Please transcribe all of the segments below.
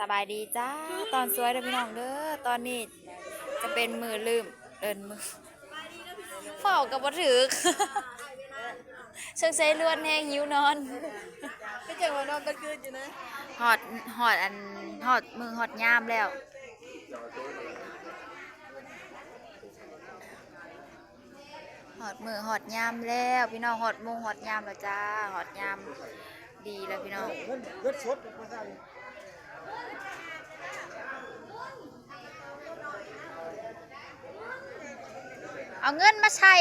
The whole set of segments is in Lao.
ສະບາຍດີຈ້າ ຕອນສວຍເດີພີ່ນ້ອງເດີ. ຕອນນີ້ຈະເປັນມື້ລືມ ເອີ້ນມື້ ເວົ້າກໍບໍ່ຖືກ ສົງໄສລວນແຮງຫິວນອນ ຄືຈັ່ງວ່ານອນກາງຄືນຢູ່ນະ. ຮອດ ຮອດອັນ ຮອດມື້ຮອດຍາມແລ້ວ. ຮອດມື້ຮອດຍາມແລ້ວພີ່ນ້ອງ ຮອດໂມງຮອດຍາມແລ້ວຈ້າ ຮອດຍາມດີແລ້ວພີ່ນ້ອງ. ເງິນ ເງິນສົດ ເອົາເງິນມາໃສ່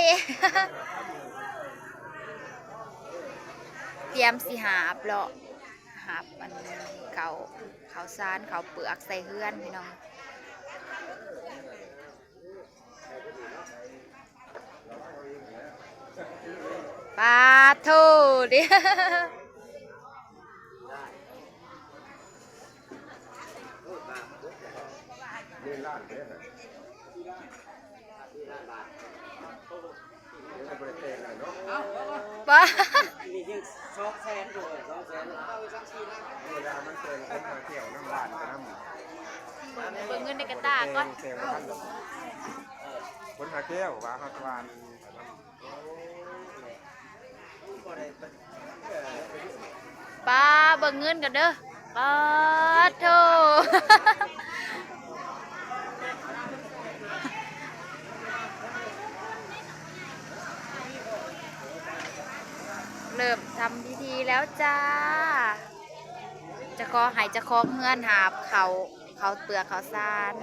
ຕຽມຊິຫາບເລາະ ຫາບອັນເຂົ້າ ເຂົ້າສານ ເຂົ້າເປືອກໃສ່ເຮືອນພີ່ນ້ອງ. ປາໂທ້ ເດ ບໍ່ ນີ້ຍັງສອງແສນຢູ່ ສອງແສນ ເວລາມັນແຕ່ງຄົນຫາແກ້ວນຳບ້ານໄປນຳ ເບິ່ງເງິນໃນກະຕ່າກ່ອນ ແຕ່ງ ແຕ່ງ ຄົນຫາແກ້ວວ່າເຮົາຈະວ່າ ປ້າ ເບິ່ງເງິນກັນເດີ ປາໂທ້ ເລີ່ມທຳພິທີແລ້ວຈ້າ ຈະຂໍໃຫ້ເຈົ້າຂອງເຮືອນຫາບເຂົ້າ ເຂົ້າເປືອກເຂົ້າສານ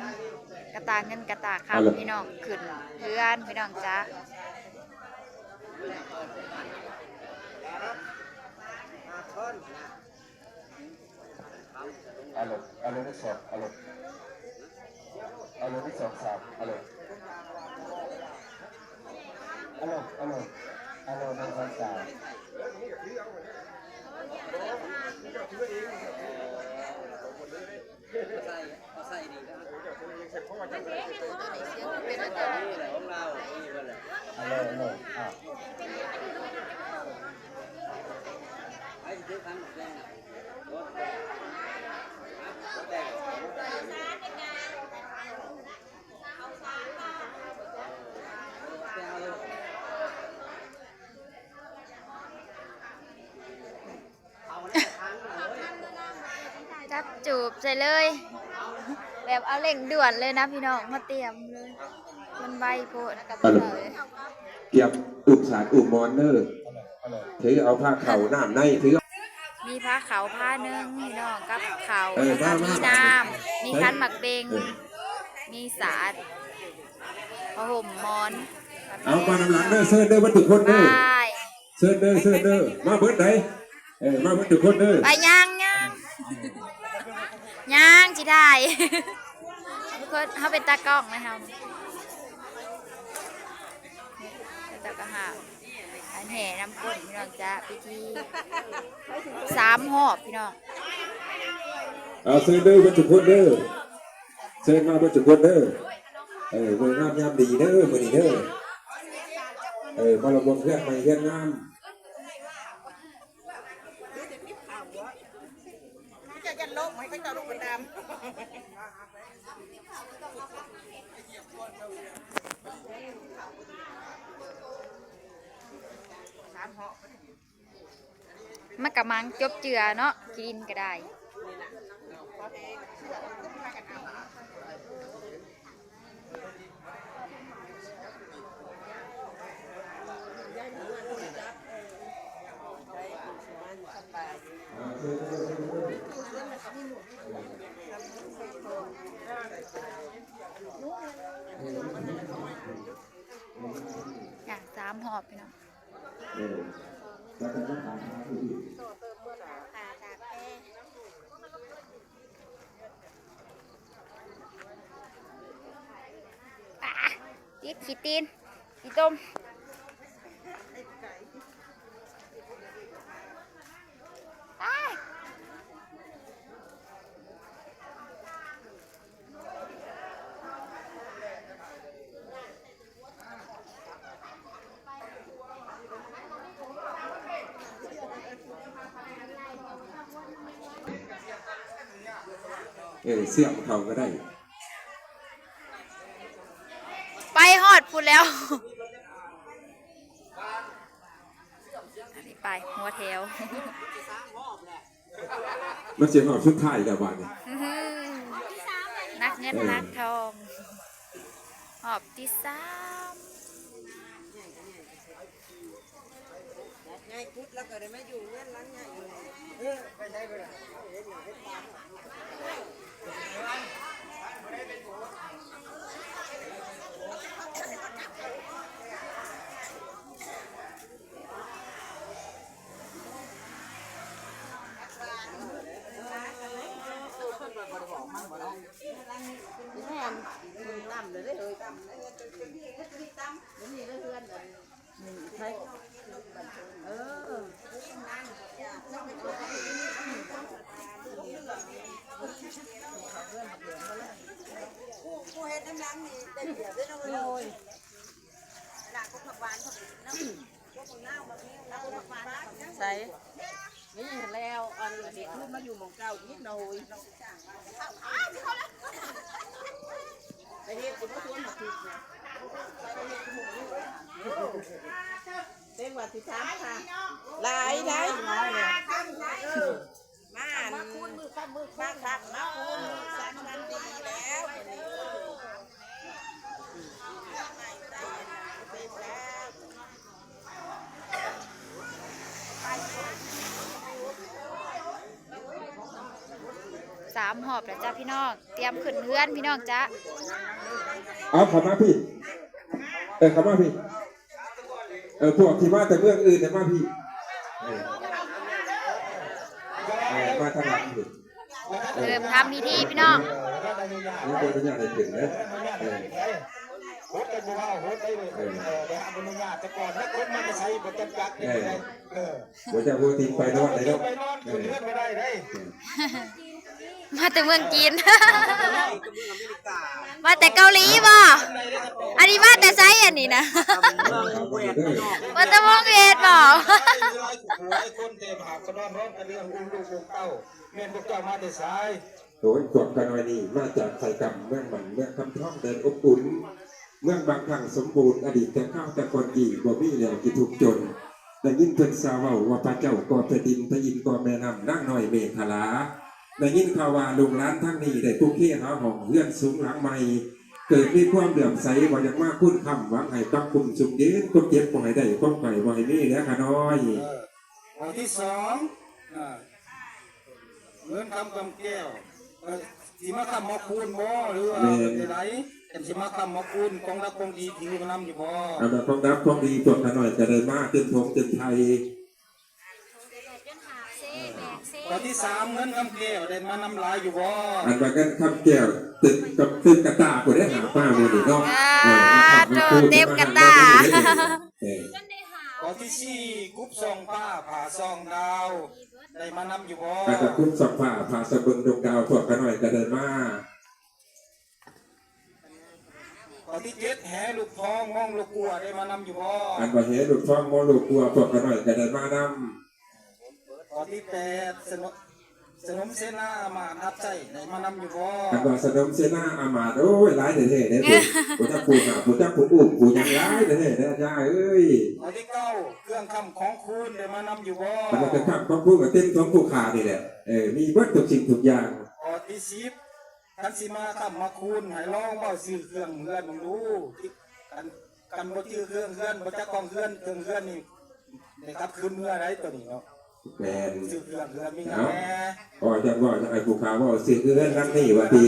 ກະຕ່າເງິນກະຕ່າຄຳ ພີ່ນ້ອງ ຂຶ້ນເຮືອນ ພີ່ນ້ອງຈ້າ. ອາໂລ ອາໂລ ໜຶ່ງ ສອງ ອາໂລ ອາໂລ ໜຶ່ງ ສອງ ສາມ ອາໂລ ອາໂລ ອາໂລ ອາໂລ ໜຶ່ງ ສອງ ສາມ. ຈັບຈູບໃສ່ເລີຍ ແບບເອົາເລັ່ງດ່ວນເລີຍນະພີ່ນ້ອງ ມາຕຽມເລີຍ ມັນໄວໂພດ. ກຽມອຸ້ມສາດອຸ້ມໝອນເດີ ຖືເອົາພາເຂົ້ານ້ຳໃນ ຖື ມີພາເຂົ້າພາໜຶ່ງພີ່ນ້ອງ ກັບເຂົ້າ ເອີ ແລ້ວກໍ ມາ ມີ ມາ ນ້ຳ ເອີ ມີຂັນໝາກເບັງ ເອີ ມີສາດ ຜ້າຫົ່ມໝອນ ເອົາມານຳຫຼັງເດີ ເຊີນເດີ ເບິດທຸກຄົນເດີ ບາຍ. ເຊີນເດີ ເຊີນເດີ ມາເບິດໃດ ເອີ ມາເບິດທຸກຄົນເດີ ໄປ ຍ່າງ ຍ່າງ ຍ່າງ ຊິຖ່າຍ ເຮົາເປັນຕາກ້ອງນະ ເຮົາ ເຈົ້າກະຫາ ອັນແຫ່ນຳກົ້ນ ພີ່ນ້ອງຈ້າ ພິທີສາມຮອບ ພີ່ນ້ອງ. ເອົາ ເຊີນເດີ ເບິດທຸກຄົນເດີ ເຊີນມາເບິດທຸກຄົນເດີ ເອີ ມື້ງາມຍາມດີເດີ ມື້ນີ້ເດີ ເອີ ມາລະບົງເຮືອນໃໝ່ເຮືອນງາມ. ເຈົ້າຢ້ານລົ້ມ ໃຫ້ເຂົາເຈົ້າລຸກໄປຕາມ. ມັນກະມັງຈົບເຈື່ອເນາະ ກິນກະໄດ້. ຍ່າງສາມຮອບ ພີ່ນ້ອງ. ຕິດຂີ້ຕີນ ຂີ້ຕົມ. ສ ເອີ ເຊື່ອມເຂົ້າກໍໄດ້ ໄປຮອດພຸ້ນແລ້ວ ອັນນີ້ໄປຫົວແຖວ ມັນຊິຮອບສຸດທ້າຍແລ້ວບາດນີ້ ອື ໜັກເງິນ ເອີ ໜັກທອງ ຮອບທີສາມ ຍາຍພຸດລະກໍໄດ້ມາຢູ່ເຮືອນຫຼັງໃຫຍ່ ເອີ ໄປໃສບໍ່ໄດ້ ແມ່ນ ຕ່ຳເລີຍເດ້ ເຮີ້ຍ ຕ່ຳເລີຍ ນີ້ເດີເຮືອນ ໃຜ ເອີ ຜູ້ເຮັດນ້ຳຫຼັງນີ້ໄດ້ປຽບເດ້ເນາະ ໂດຍ ໃສ ນີ້ແລ້ວ ອັນນີ້ຄືມາຢູ່ໝ່ອງເກົ່າອີກເນາະ ໂອ້ຍ ໄປເຮັດຢູ່ບໍ່ສວນໝາກພິກນະ ເຕັມວ່າຊິຖາມຫາ ຫຼາຍໄດ໋ ຫຼາຍ ມາອັນ ມາຄັກມາຄຸນ ສັນ ສັນດີແລ້ວ ສາມຮອບແລ້ວຈ້າພີ່ນ້ອງ ຕຽມຂຶ້ນເຮືອນພີ່ນ້ອງຈ້າ ເອົາເຂົ້າມາພີ້ ເອີ ເຂົ້າມາພີ້ ເອີ ພວກທີ່ມາແຕ່ເມືອງອື່ນນະມາພີ້ ເອີ ເອີ ມາທາງຫຼັງພີ້ ເອີ ເລີ່ມທຳພິທີພີ່ນ້ອງ ຍັງບໍ່ອະນຸຍາດໃຫ້ຂຶ້ນເດີ ເອີ ໂຫດກັນບໍ່ເວົ້າ ໂຫດໄດ້ເລີຍ ເອີ ໄດ້ຮັບອະນຸຍາດແຕ່ກ່ອນ ແລ້ວຄົນມາແຕ່ໃສບໍ່ຈັກຈັກ ເອີ ເອີ ບໍ່ຈັກບໍ່ຕິດໄປນອນໄດ້ເນາະ ໄປນອນ ເອີ ເຮືອນບໍ່ໄດ້ເດ້ ມາແຕ່ເມືອງຈີນ ມາແຕ່ເກົາຫຼີບໍ່? ອັນນີ້ມາແຕ່ໃສອັນນີ້ນະ? ມາແຕ່ວຽດນາມ ມາແຕ່ວຽດບໍ່? ຫຼາຍຄົນແຕ່ຫາກສະດອນຮ້ອງກັນເລື່ອງອຸ້ມລູກອຸ້ມເຕົ້າ ແມ່ນພວກເຈົ້າມາແຕ່ໃສ? ໂດຍພວກຂ້ານ້ອຍນີ້ມາຈາກໄຊກຳ ເມືອງໝັ້ນ ເມືອງຄຳທອງ ແດນອົບອຸ່ນ ເມືອງບາງຄັ້ງສົມບູນ ອະດີດແຕ່ຄາວແຕ່ກ່ອນກີ້ ບໍ່ມີແລ້ວທີ່ທຸກຈົນ ໄດ້ຍິນເພິ່ນຊາວເວົ້າວ່າ ພະເຈົ້າກໍແຜ່ນດິນ ພະອິນກໍແມ່ນ້ຳ ນາງນ້ອຍເມຂະລາ ໄດ້ຍິນຂ່າວວ່າລູກຫຼານທາງນີ້ໄດ້ປຸກເຄຫາຫ້ອງເຮືອນສູງຫຼັງໃໝ່ ເກີດມີຄວາມເຫຼື້ອມໃສວ່າຢາກມາຄູນຄ້ຳ ຫວັງໃຫ້ປັກຄຸມຊຸ່ມເຢັນ ຄວາມເຈັບບໍ່ໃຫ້ໄດ້ ຄວາມໄຂ້ບໍ່ໃຫ້ມີແຫຼະຂ້ານ້ອຍ. ເອີ ຂໍ້ທີສອງ ເອີ ເງິນຄຳຄຳແກ້ວ ເອີ ຊິມາຄ້ຳມາຄູນບໍ່ ຫຼືວ່າ ແມ່ນ ຈັ່ງໃດ? ຄັນຊິມາຄ້ຳມາຄູນ ຂອງດັບຂອງດີຖືມານຳຢູ່ບໍ່? ອັນວ່າຂອງດັບຂອງດີພວກຂ້ານ້ອຍກໍໄດ້ມາເຕັມຖົງເຕັມໄຖ. ຂໍ້ທີສາມ ເງິນຄຳແກ້ວໄດ້ມານຳຫຼາຍຢູ່ບໍ່? ອັນວ່າເງິນຄຳແກ້ວເຕັມກັບເຕັມກະຕ່າພຸ້ນເດ້ ຫາມາມື້ນີ້ເນາະ. ເອີ ເອີ ໂຕເຕັມກະຕ່າ. ເອີ ຂໍ້ທີສີ່ ກຸບສ່ອງຟ້າ ຜ້າສ່ອງດາວ ໄດ້ມານຳຢູ່ບໍ່? ອັນວ່າກຸບສ່ອງຟ້າ ຜ້າສະເບິ່ງດວງດາວ ພວກຂ້ານ້ອຍກໍໄດ້ມາ. ຂໍ້ທີເຈັດ ແຫລູກທອງ ມອງລູກກົວ ໄດ້ມານຳຢູ່ບໍ່? ອັນວ່າແຫລູກທອງ ມອງລູກກົວ ພວກຂ້ານ້ອຍກໍໄດ້ມານຳ. ຂໍ້ທີແປດ ສະໜົມ ສະໜົມເສນາອາມາດຮັບໃຊ້ ໄດ້ມານຳຢູ່ບໍ່? ອັນວ່າສະໜົມເສນາອາມາດ ໂອ້ຍ ຫຼາຍແທ້ໆເດ້ ບໍ່ຈັກຜູ້ຫາບ ບໍ່ຈັກຜູ້ອຸ້ມ ຜູ້ຫຍັງ ຫຼາຍແທ້ໆເດ້ ອາຈານເອີຍ. ຂໍ້ທີເກົ້າ ເຄື່ອງຄ້ຳຂອງຄູນ ໄດ້ມານຳຢູ່ບໍ່? ອັນວ່າເຄື່ອງຄ້ຳຂອງຄູນກໍເຕັມຂອງຜູ້ຂ້ານີ້ແຫຼະ ເອີ ມີເບິດທຸກສິ່ງທຸກຢ່າງ. ຂໍ້ທີສິບ ຄັນຊິມາຄ້ຳມາຄູນ ໃຫ້ລອງເວົ້າຊື່ເຄື່ອງເຮືອນເບິ່ງດູ. ຄັນ ຄັນບໍ່ຈື່ເຄື່ອງເຮືອນ ບໍ່ຈັກຂອງເຮືອນ ເຄື່ອງເຮືອນນີ້ ໄດ້ກັບຄືນເມືອໄດ້ໂຕນີ້ເນາະ. ແມ່ນ ຊື່ເຄື່ອງເຮືອນມີຫຍັງແດ່? ເອົາ ເວົ້າຈັ່ງ ເວົ້າຈັ່ງ ໃຫ້ຜູ້ຂ້າເວົ້າຊື່ເຮືອນຫຼັງນີ້ວ່າຕິ.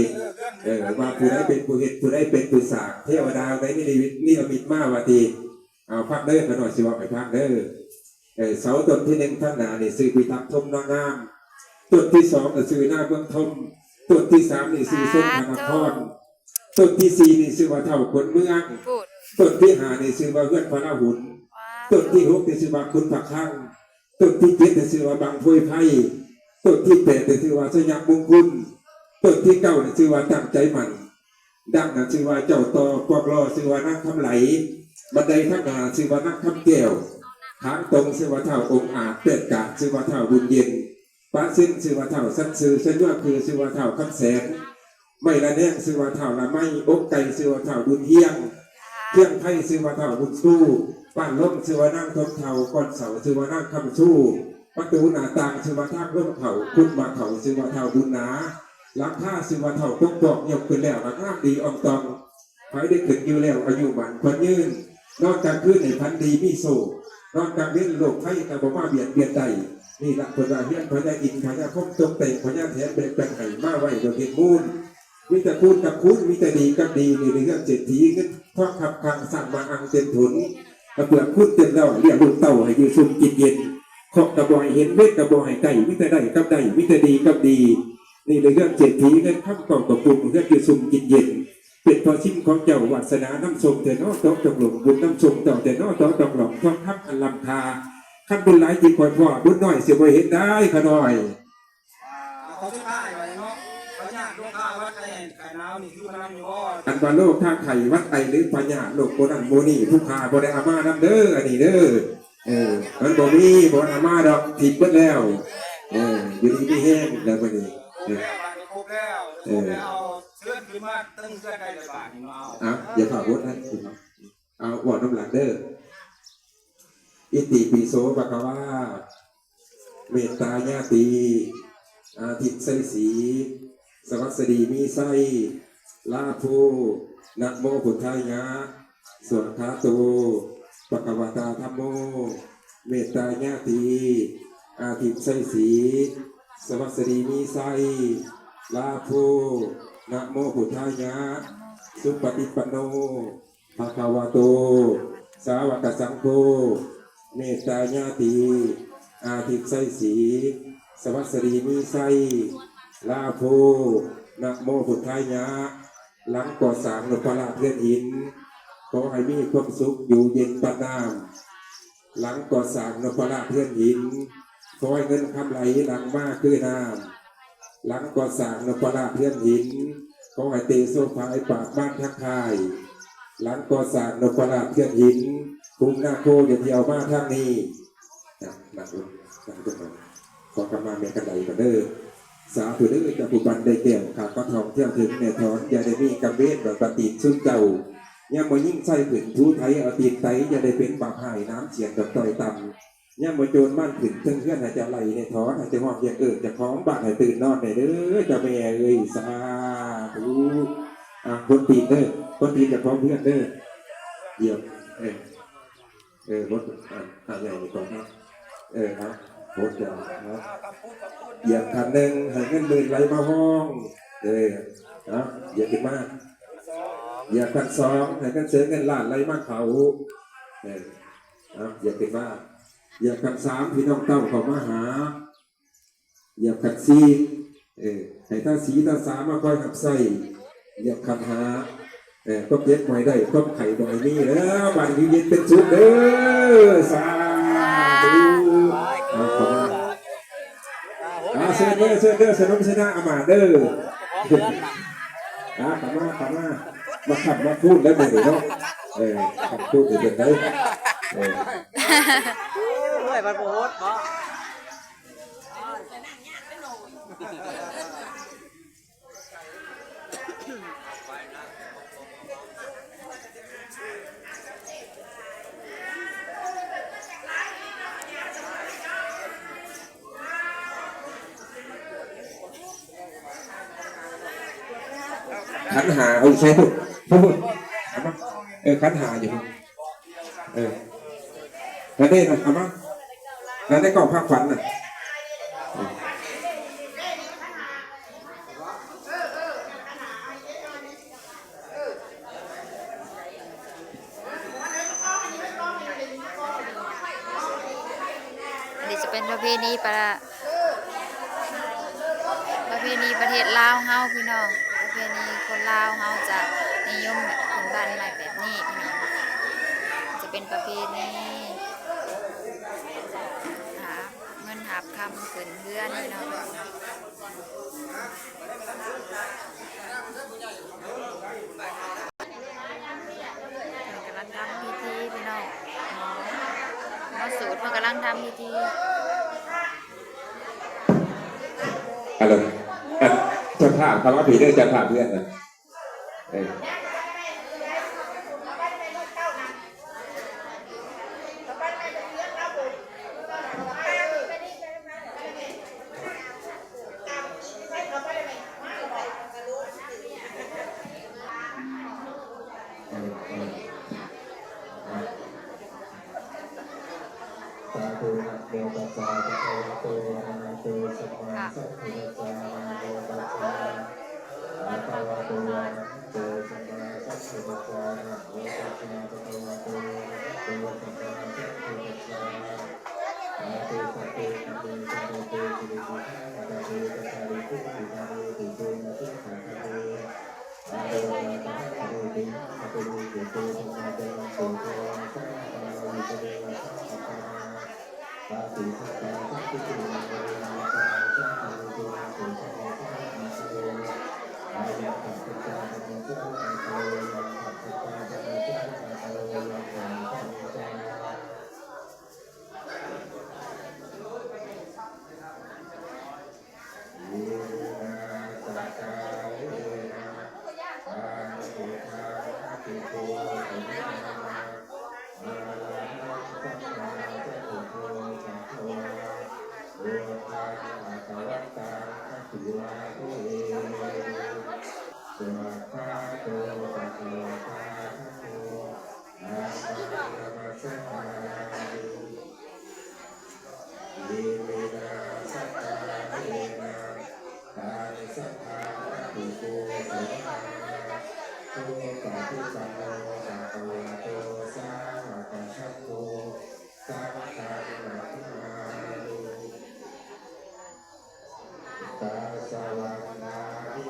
ເອີ ວ່າຜູ້ໃດເປັນຜູ້ເຮັດ ຜູ້ໃດເປັນຜູ້ສ້າງ ເທວະດາໃດນິລະມິດ ນິລະມິດມາວ່າຕິ. ເອົາ ຟັງເດີ ຂ້ານ້ອຍຊິເວົ້າໃຫ້ຟັງເດີ. ເອີ ເສົາຕົ້ນທີໜຶ່ງທາງໜ້ານີ້ຊື່ພິທັກ ທົມນາງາມ, ຕົ້ນທີສອງກໍຊື່ນາເມືອງທົມ, ຕົ້ນທີສາມນີ້ຊື່ສົງຂະນະຄອນ, ຕົ້ນທີສີ່ນີ້ຊື່ວ່າທ້າວຂົນເມືອງ, ຕົ້ນທີຫ້ານີ້ຊື່ວ່າເຮືອນພະລາຫຸນ, ຕົ້ນທີຫົກນີ້ຊື່ວ່າຂຸນພະຄັງ, ຕົ້ນທີເຈັດນີ້ຊື່ວ່າບັ້ງໂພຍໄພ, ຕົ້ນທີແປດນີ້ຊື່ວ່າໄຊຍະມຸງຄຸນ, ຕົ້ນທີເກົ້ານີ້ຊື່ວ່າຕັ້ງໃຈໝັ້ນ. ດັງນັ້ນຊື່ວ່າເຈົ້າຕໍ່ ປອກຫຼໍ່ຊື່ວ່ານາງຄຳໄຫຼ, ບັນໄດທາງໜ້າຊື່ວ່ານາງຄຳແກ້ວ, ທາງຕົງຊື່ວ່າທ້າວອົງອາດ, ແປ້ນກາດຊື່ວ່າທ້າວບຸນເຢັນ, ປະຊິນຊື່ວ່າທ້າວສັນຊື່, ຊະຍວະຄືຊື່ວ່າທ້າວຄຳແສນ, ໄມ້ລະແນງຊື່ວ່າທ້າວລະໄມ, ອົກໄກ່ຊື່ວ່າທ້າວບຸນຮຽງ, ຄຽງໄພຊື່ວ່າທ້າວບຸນຊູ, ບ້ານລົມຊື່ວ່ານາງທົນເຖົ້າ, ກ້ອນເສົາຊື່ວ່ານາງຄຳຊູ, ປະຕູໜ້າຕ່າງຊື່ວ່າທາງລົມເຂົ້າ, ຄຸດໝາກເຂົ້າຊື່ວ່າທ້າວບຸນໜາ, ຫຼັງຄາຊື່ວ່າທ້າວປົກປ້ອງ, ຍົກຂຶ້ນແລ້ວລະງາມດີອ່ອງຕອງ. ໃຜໄດ້ຂຶ້ນຢູ່ແລ້ວອາຍຸໝັ້ນຂວັນຍືນ, ນອນກາງຄືນໃຫ້ຝັນດີມີໂຊກ, ນອນກາງເວັນໂລກໄພກໍບໍ່ມາບຽດບຽນໄດ້. ນີ້ລະເພິ່ນວ່າເຮືອນພະຍາອິນພະຍາພົມ ຕົກແຕ່ງພະຍາແຖນ ແບ່ງແຕ່ງໃຫ້ມາໄວ້ໂດຍເປັນມູນ. ມີແຕ່ຄູນກັບຄູນ, ມີແຕ່ດີກັບດີ, ນີ້ໃນເຮືອນເສດຖີເງິນທອງຄັບຄັງ ສ້າງມາອັ່ງເຕັມຖົນ, ກະເບື້ອງຄູນເຕັມເຫຼົ່າ, ລ້ຽງລູກເຕົ້າໃຫ້ຢູ່ຊຸ່ມກິນເຢັນ, ເຄາະກະບໍ່ໃຫ້ເຫັນ ເວັນກະບໍ່ໃຫ້ໃກ້, ມີແຕ່ໄດ້ກັບໄດ້, ມີແຕ່ດີກັບດີ. ນີ້ໃນເຮືອນເສດຖີເງິນຄຳ ເກົ້າກະປຸ້ມ ເຮືອນຢູ່ຊຸ່ມກິນເຢັນ. ເປັນພໍ່ຊິມຂອງເຈົ້າ ວາດສະໜານຳສົ່ງແທ້ນໍ ເຈາະຈົງຫຼົງບຸນນຳສົ່ງເຈົ້າແທ້ນໍ ເຈາະຈົງຫຼອງທອງຄຳອັນລ້ຳຄ່າ. ຄັນບຸນຫຼາຍຈິ່ງຄ່ອຍພໍ້ ບຸນໜ້ອຍຊິບໍ່ເຫັນໄດ້ຂະນ້ອຍ. ອ່າ ຂໍສຸດທ້າຍວ່າເນາະ ພະຍາດລົງຄາວັດໄຂ້ໜາວນີ້ຖືມານຳຢູ່ບໍ່? ອັນວ່າໂລຄາໄຂ້ຫວັດໄອ ຫຼື ພະຍາດໂລກໂບນັ້ນໂບນີ້ ຜູ້ຂ້າບໍ່ໄດ້ເອົາມານຳເດີ ອັນນີ້ເດີ. ເອີ ມັນບໍ່ມີ ບໍ່ໄດ້ເອົາມາດອກ ຖິ້ມເບິດແລ້ວ. ເອີ ຢູ່ດີມີແຮງແລ້ວບັດນີ້. ເອີ ເອີ ເຊີນຂຶ້ນມາເທິງເຮືອນໄດ້ແລ້ວບາດນີ້ມາເອົາ. ອ່ະ ຢ່າພາວໂພດນະ ເອົາເວົ້ານຳຫຼັງເດີ. ອິຕິປິໂສ ພະຄະວາ ເມດຕາຍາຕີ ອາທິດໄຊສີ ສະຫວັດສະດີມີໄຊ ລາໂພ ນະໂມພຸດທາຍະ ສວາຄາໂຕ ພະຄະວະຕາທຳໂມ ເມດຕາຍາຕີ ອາທິດໄຊສີ ສະຫວັດສະດີມີໄຊ ລາໂພ ນະໂມພຸດທາຍະ ສຸປະຕິປັນໂນ ພະຄະວະໂຕ ສາວະກະສັງໂຄ ເມດຕາຍາຕີ ອາທິດໄຊສີ ສະຫວັດສະດີມີໄຊ ລາໂພ ນະໂມພຸດທາຍະ. ຫຼັງກໍ່ສ້າງນົບພະລາດເຮືອນຫີນ ຂໍໃຫ້ມີຄວາມສຸກຢູ່ເຢັນປານນ້ຳ. ຫຼັງກໍ່ສ້າງນົບພະລາດເຮືອນຫີນ ຂໍໃຫ້ເງິນຄຳໄຫຼຫຼັງມາຄືນ້ຳ. ຫຼັງກໍ່ສ້າງນົບພະລາດເຮືອນຫີນ ຂໍໃຫ້ເຕໂຊພາຍປາກມານທັກທາຍ. ຫຼັງກໍ່ສ້າງນົບພະລາດເຮືອນຫີນ ພູມນາໂຄຢ່າທ່ຽວມາທາງນີ້. ນະ ນັ່ງລົງ ນັ່ງລົງ ຂໍຄຳມາແມ່ຄັນໄດກ່ອນເດີ. ສາທຸເດີ ເຈົ້າຜູ້ບັນໄດ້ແກ້ວ ຂ້າກໍທ່ອງທ່ຽວເຖິງແມ່ຖອນ ຢ່າໄດ້ມີກຳເວນບາດປະຕິດຊຸມເຈົ້າ. ຍາມວ່າຍິງຊາຍຂຶ້ນຖູໄຖເອົາຕີນໄຕ ຢ່າໄດ້ເປັນບາບຮ້າຍໜາມສຽນດອກຕ້ອຍຕ່ຳ. ຍາມວ່າໂຈນມານຂຶ້ນເທິງເຮືອນໃຫ້ເຈົ້າໄລ່ແດ່ຖອນ ໃຫ້ເຈົ້າຮ້ອງຮຽກເອີ້ນເຈົ້າຂອງບ້ານໃຫ້ຕື່ນນອນແດ່ເດີ ເຈົ້າແມ່ເອີຍ. ສາທຸ. ອ່າ ຄົນຕີນເດີ ຄົນຕີນເຈົ້າຂອງເຮືອນເດີ. ດຽວ ເອີ ເອີ ບົດ ອ່າ ໃຫຍ່ນີ້ກ່ອນເນາະ. ເອີ ເອົາ ບົດກ່ອນເນາະ. ຢຽບຂັນໜຶ່ງໃຫ້ເງິນໝື່ນໄຫຼມາຮອງ. ເອີ ເອົາ ຢຽບຂຶ້ນມາ. ຢຽບຂັນສອງໃຫ້ເງິນແສນເງິນລ້ານໄຫຼມາເຂົ້າ. ເອີ ເອົາ ຢຽບຂຶ້ນມາ. ຢຽບຂັນສາມພີ່ນ້ອງເຕົ້າເຂົ້າມາຫາ. ຢຽບຂັນສີ່ ເອີ ໃຫ້ຕາສີຕາສາມາຄອຍຮັບໃຊ້. ຢຽບຂັນຫ້າ ເອີ ຄວາມເຈັບບໍ່ໃຫ້ໄດ້ ຄວາມໄຂ້ບໍ່ໃຫ້ມີເດີ ບ້ານຢູ່ເຢັນເປັນສຸກເດີ. ສາທຸ. ເອົາ ເຂົ້າມາ ອ່າ ເຊີນເດີ ເຊີນເດີ ສະໜົມຊະນະອາມາດເດີ. ອ່າ ເຂົ້າມາ ເຂົ້າມາ ມາຄ້ຳມາຄູນແລ້ວມື້ນີ້ເນາະ. ເອີ ຄ້ຳຄູນເປັນຈັ່ງໃດ? ເອີ ໂອ້ຍ ມັນບໍ່ໂຫດເນາະ. ຂັນຫ້າ ເອົາໃສ່ພຸ້ນ ພຸ້ນ ເອົາມາ ເອີ ຂັນຫ້າຢູ່ພຸ້ນ. ເອີ ນັ້ນເດ້ນະ ເອົາມາ ນັ້ນໃນກ້ອງພາຂວັນນະ. ອັນນີ້ຈະເປັນປະເພນີປະ ປະເພນີປະເທດລາວເຮົາພີ່ນ້ອງ. ປະເພນີຄົນລາວເຮົາຈະນິຍົມແບບຂຶ້ນບ້ານໃໝ່ແບບນີ້ພີ່ນ້ອງ. ຈະເປັນປະເພນີຫາບເງິນຫາບຄຳຂຶ້ນເຮືອນພີ່ນ້ອງ. ເພິ່ນກຳລັງທຳພິທີພີ່ນ້ອງ. ໝໍສູດເພິ່ນກຳລັງທຳພິທີ. ອັນນັ້ນ ອັນ ເຈົ້າ ພາບເຂົ້າມາພີ້ເດີ ເຈົ້າພາບເພື່ອນນະ ເອີ. ສາທຸ ນະໂມຕັດສະ ພະຄະວະໂຕ ອະລະຫະໂຕ ສຳມາສຳພຸດທັດສະ ນະໂມຕັດສະ ພະຄະວະໂຕ ອະລະຫະໂຕ ສຳມາສຳພຸດທັດສະ ນະໂມຕັດສະ ພະຄະວະໂຕ ອະລະຫະໂຕ ສຳມາສຳພຸດທັດສະ ສາທຸ ສັບເພ ທຳເມ ສະໂມ ເຕ ສິລິ ສິກຂາ ປະທາ ເພ ສະ ກາ ເຣ ສຸ ກາ ເຣ ຕຸ ເຕ ນະ ສິກຂາ ກາ ເຣ ອາ ເຣ ກາ ຕະ ຫະ ກະ ເຣ ເຕ ຫະ ກະ ເຕ ເຣ ເກ ເຕ ທຳມາ ຈາ ນະ ໂສ ໂຊ ວາ ສະ ຫະ ກາ ລາ ວິ ສະ ເນ ວະ ສະ ຫະ ກາ ນາ ປາ ຕິ ສະ ກາ ສະ ຕິ ເຕ ນະ ເວ ນະ ຍະ ຕາ ສະ ຫະ ເຣ ເຕ ນະ ໂສ ສະ ເນ ສະ ຫະ ກາ ກະ ເຣ ອາ ຍັງ ສະ ສະ ຈາ ສະ ເນ ສະ ຫະ ກາ ກະ ເຣ ຍັງ ສະ ສະ ຈາ ສະ ເນ ສະ ຫະ ກາ ກະ ເຣ ຍັງ ສະ ສະ ຈາ เยนะ สักกาเลนะ ตัง พุทธัง อภิปูชยามา อะระหัง สัมมาสัมพุทโธ ภะคะวา พุทธัง ภะคะวันตัง อะภิวาเทมิ สวากขาโต ภะคะวะตา ธัมโม ธัมมัง นะมัสสามิ เยนะ สักกาเลนะ ตัง สังฆัง อภิปูชยามา สุปะฏิปันโน ภะคะวะโต สาวะกะสังโฆ สังฆัง นะมามิ ตัสสะ วัณณา วิ